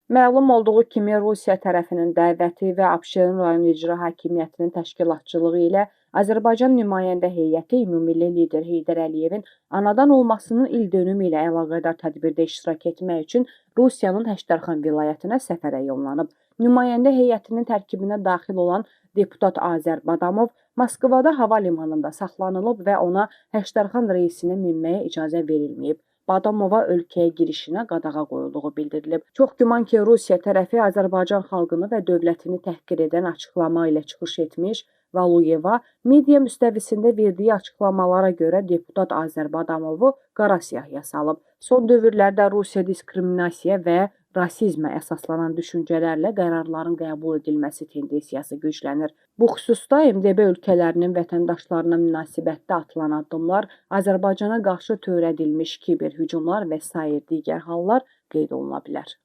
Məlum olduğu kimi, Rusiya tərəfinin dəvəti və Abşeron rayon İcra Hakimiyyətinin təşkilatçılığı ilə Azərbaycan nümayəndə heyəti ümummilli lider Heydər Əliyevin anadan olmasının ildönümü ilə əlaqədar tədbirdə iştirak etmək üçün Rusiyanın Həştərxan vilayətinə səfərə yollanıb. Nümayəndə heyətinin tərkibinə daxil olan deputat Azər Badamov Moskvada hava limanında saxlanılıb və ona Həştərxan reysinə minməyə icazə verilməyib. Badamova ölkəyə girişinə qadağa qoyulduğu bildirilib. Çox güman ki, Rusiya tərəfi Azərbaycan xalqını və dövlətini təhqir edən açıqlama ilə çıxış etmiş Valuyeva media müstəvisində verdiyi açıqlamalara görə deputat Azər Badamovu qara siyahıya salıb. Son dövrlərdə Rusiya diskriminasiya və rasizmə əsaslanan düşüncələrlə qərarların qəbul edilməsi tendensiyası güclənir. Bu xüsusda MDB ölkələrinin vətəndaşlarına münasibətdə atılan addımlar, Azərbaycana qarşı törədilmiş kiber hücumlar və sair digər hallar qeyd oluna bilər.